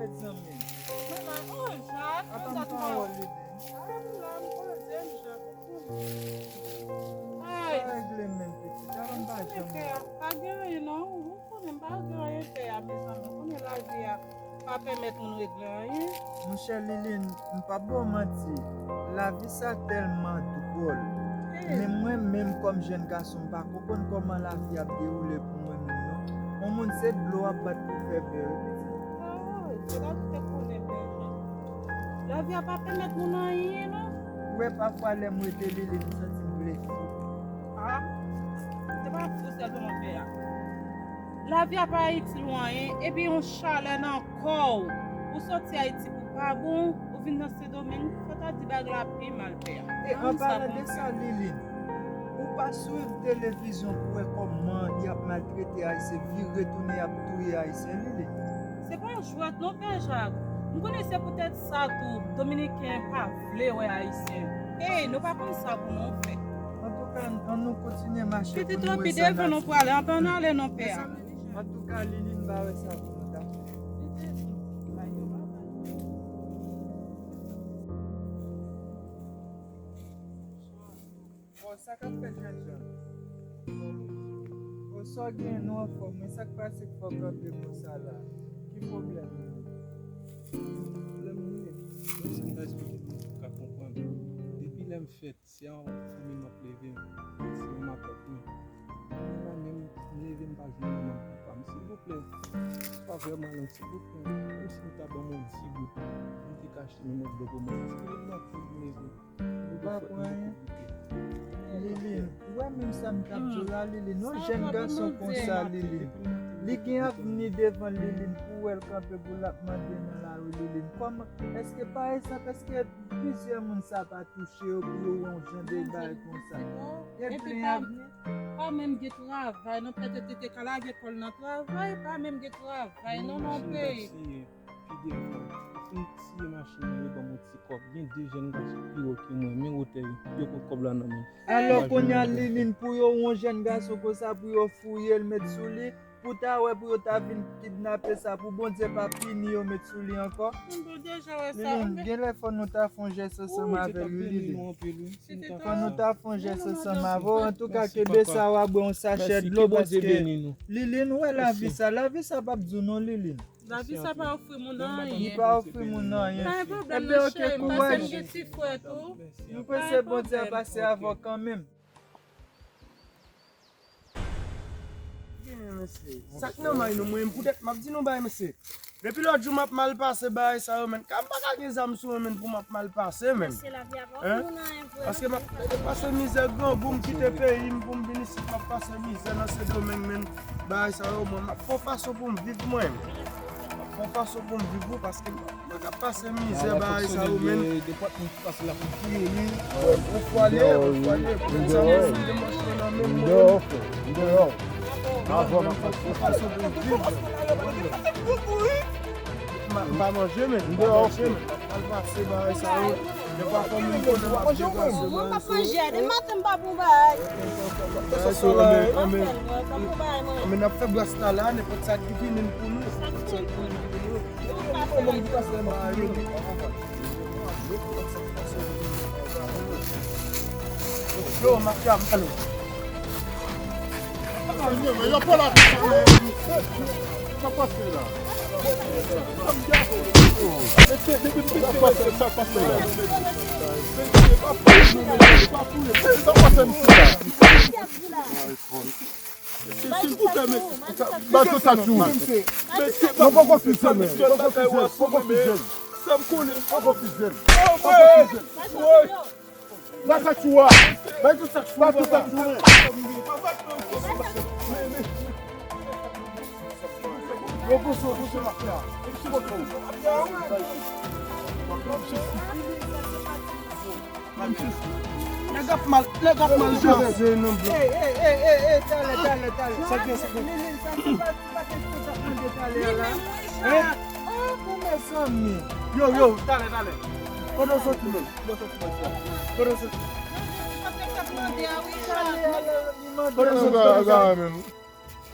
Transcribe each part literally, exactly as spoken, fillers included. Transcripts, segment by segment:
Mezanmi. Mama, oh, Jacques, atann pawòl li. Ah, m la, m poze m, Jacques. Ay. Sa regle menm, pitit. Avan m pa janm. Pa gen anyen, non. Ou konnen m pa gen anyen fè a, mezanmi. Ou konnen lavi a pa pèmèt moun regle anyen. Monchè Liline, m p ap ba w manti. Lavi sa tèlman dwòl. Men mwen menm kòm jèn gason, m pa konprann kòman lavi ap dewoule pou mwen menm non. Yon moun se dlo w ap bat pou fè bè wi pitit. Ah, se la ou te konnen bè. Lavi a pa pèmèt moun anyen non. Ou wè pafwa lè m rete Liline, m santi m vle fou. Ah, se pa fou sèlman w ap fè a. Lavi a pa itil ou anyen, epi yon chalè nan kò w. Ou soti Ayiti pou pa bon, ou vin nan Sendomeng, fò ta di bag la pi mal fè a. E an palan de sa, Liline, ou pa swiv televizyon pou wè kòman y ap maltrete Ayisyen, vire tounen y ap touye Ayisyen, Liline? Se pa jwèt non, Pè Jacques. M konnen se poutèt sa tou, Dominiken pa vle wè Ayisyen. Ey, nou pa konn sa pou nou fè. Antouka, ann nou kontinye mache pou nou wè sa n ap fè. Pitit, anpi devan nou prale, anpi ann ale non, pè a. Antouka, Liline, m pa wè sa pou nou ta fè. Bon, sa k ap fèt, jènjan? O, sa w gen, nou anfòm wi. Sa k pase k fè w kanpe konsa la? Ki pwoblèm? Pwoblèm ou ye? Menm si m ta esplike pou w ka konprann. Depi lè m fèt, se an fanmi m ap leve m. Se yon makòk mwen. Mwen la menm, m leve m pa jwenn manman m, papa m. Silvouplè, se pa vrèman long, silvouplè. Menm si nou ta ban m yon ti goud, m te ka achte menm yon dlo pou manman m. Se yon manti m leve. Ou pa kwè? Liline, ou wè menm sa m t ap di w la, Liline, yon jèn gason konsa, Liline. Li gen avni devan l, Liline, pou w wè l kanpe pou l ap mande nan lari, Liline. Kòman, èske pa egzanp, èske plizyè moun sa pa touche yo pou yo wè yon jan de bagay konsa? Gen plen avni. Pa menm gen travay, non, pètèt li te ka lage kò l nan travay, pa menm gen travay, non, non, peyi. Pi devan, ou fin siye machin nan, yo ban m yon ti kòb. Gen de jèn gason pi wo ke mwen, men wotè yo, yo pran kòb la nan men m. Alò, kounye a, Liline, pou yo, yon jèn gason konsa, pou yo fouye l, met sou li, pou ta wè, pou yo ta vin kidnape sa, pou Bondye pa pini yo, met sou li ankò. Liline, gen lè fò nou ta fè yon jès ansanm avè l, wi, Liline. Fò nou ta fè yon jès ansanm avè w. Antouka, kenbe sa, w a bwè yon sachè dlo, paske Liline, ou wè lavi sa, lavi sa p ap di w non, Liline. Lavi sa pa ofri moun anyen. Li pa ofri moun anyen. Pa gen pwoblèm non, cheri, m pase m gen ti frè tou. M panse Bondye ap pase avè w kanmenm. Gen, mesye. Sa k nan may nou, mwen, poutèt m ap di nou bagay, mesye. Depi lòt jou m ap mal pase bagay sa yo, menn. Ka m pa ka gen zam sou mwen, menn, pou m ap mal pase, menn. Paske lavi a pa ofri moun anyen vre. Paske m ap pase mizè grangou, m kite peyi m pou m vin isit, m ap pase mizè nan Sendomeng, menn. Bagay sa yo, mwen, m ap fè yon fason pou m viv mwen. M ap fè yon fason pou m viv wi, paske m pa ka pase mizè bagay sa yo, menn. Depòt moun ki pase la pou touye li. Ou fwale, ou fwale, pou sa mwen, m te manje nan men mwen. M deyò, frè, m deyò. Avan m ap pase. M ap fè yon fason pou m viv. M pa manje, menn. M pa manje, menn. M ap mal pase bagay sa yo. Depi w ap manje, depi w ap manje, depi maten m pa pran bagay. Sa la, men n ap fè bras la la, nenpòt sa ki vini pou nou. Nenpòt sa ki vini pou nou. Yo, mafya, m ale. Sa pase la? Sa pase la? Sa pase la? Silvouplè, mesye. Ba tout sa tou. Non, poko fizye, men. Poko fizye. Poko fizye. Poko fizye. Ba sa tou a. Ba tout sa tou. Ba tout sa tou, men. Yo, pouse, pouse mafya. Nèg ap mal, nèg ap mal jwe. Ey, ey, ey, ey, ey, talè, talè, talè. Sa gen, sa gen. Lili, sa se pa, se pa kèk sa k mande talè a la. Hein? Oh, mezanmi. Yo, yo, talè, talè. Kote w soti menm? Kote w soti menm? Kote w soti? Kote w soti menm?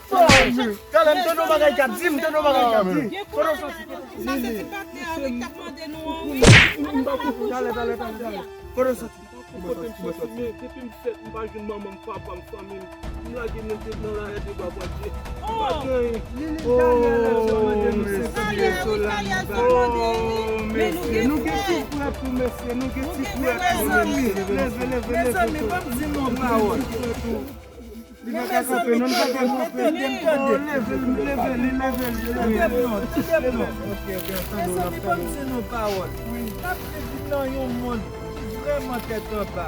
Talè, m tande yon bagay k ap di, m tande yon bagay k ap di. Kote w soti? Sa se ti patnè a wi k ap mande nou an wi. Talè, talè, talè, talè. Kote w soti? Kote m soti? Men depi m fèt, m pa jwenn manman m, papa m, fanmi m. M lage nèg yo nan lari de bwa Bondye. M pa gen anyen. Lili Daniel, yo mande nou senkant peso la, nou ba. Oh, mesye, nou gen ti frè tou, mesye, nou gen ti frè tou, mesye. Leve, leve, leve. Mezanmi, ban m di nou yon pawòl. Li pa ka kanpe, non, li pa ka kanpe. Tande m, tande m. Oh, leve l, leve l, leve l, leve l. Tande m non, tande m non. Ok, ok, ok, tande w, n ap tande w. Mezanmi, ban m di nou yon pawòl. Wi. N ap viv nan yon mond ki vrèman tèt anba.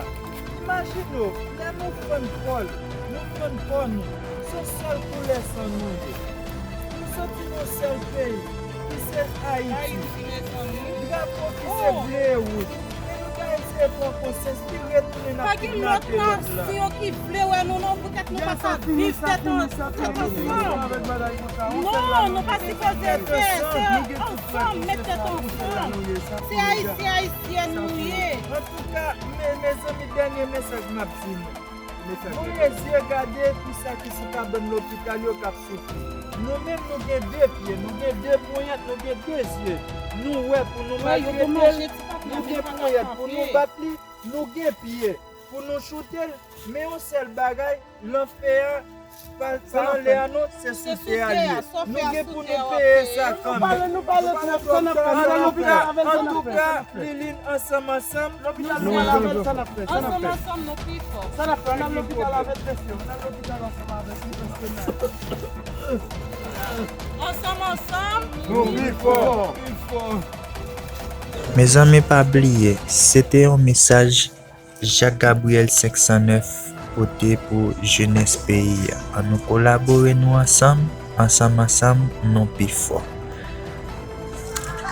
Imajine w, lè nou fann kò l, nou fann kò nou, se yon sèl koulè san nou ye. Nou soti nan yon sèl peyi, ki se Ayiti. Drapo ki se ble e wouj. Men nou ta eseye pran konsyans, pi retounen n ap kidnape lòt la. Pa gen lòt nasyon ki vle wè nou non, poutèt nou pa ka viv tèt an-, tèt ansanm. Non, nou pa sipoze fè, se ansanm, met tèt ansanm. Se Ayisyen, Ayisyèn nou ye. Antouka, me, mezanmi, dènye mesaj m ap di nou. Nou leve zye gade pou sa ki sou kabann lopital yo k ap soufri. Nou menm, nou gen de pye, nou gen de ponyèt, nou gen de zye. Nou wè pou nou maltrete l, nou gen ponyèt pou nou bat li, nou gen pye pou nou choute l. Men yon sèl bagay, lanfè a, pa, pa anlè a non, se sou tè a l ye. Nou gen pou nou peye sa kanmenm. Nou pale, nou pale twòp, sa n ap fè, nou pale lopital avè l, sa n ap fè. Antouka, Lilin, ansanm, ansanm, nou leve. Ansanm, ansanm, nou pi fò. Sa n ap fè, n al lopital avè l, mesye, n al lopital ansanm avè l, pi fò. Ansanm, ansanm, nou pi fò. Pi fò. Mezanmi, pa bliye, se te yon mesaj Jacques Gabriel senk san nèf pote pou jenès peyi a. Ann nou kolabore nou ansanm, ansanm, ansanm, nou pi fò.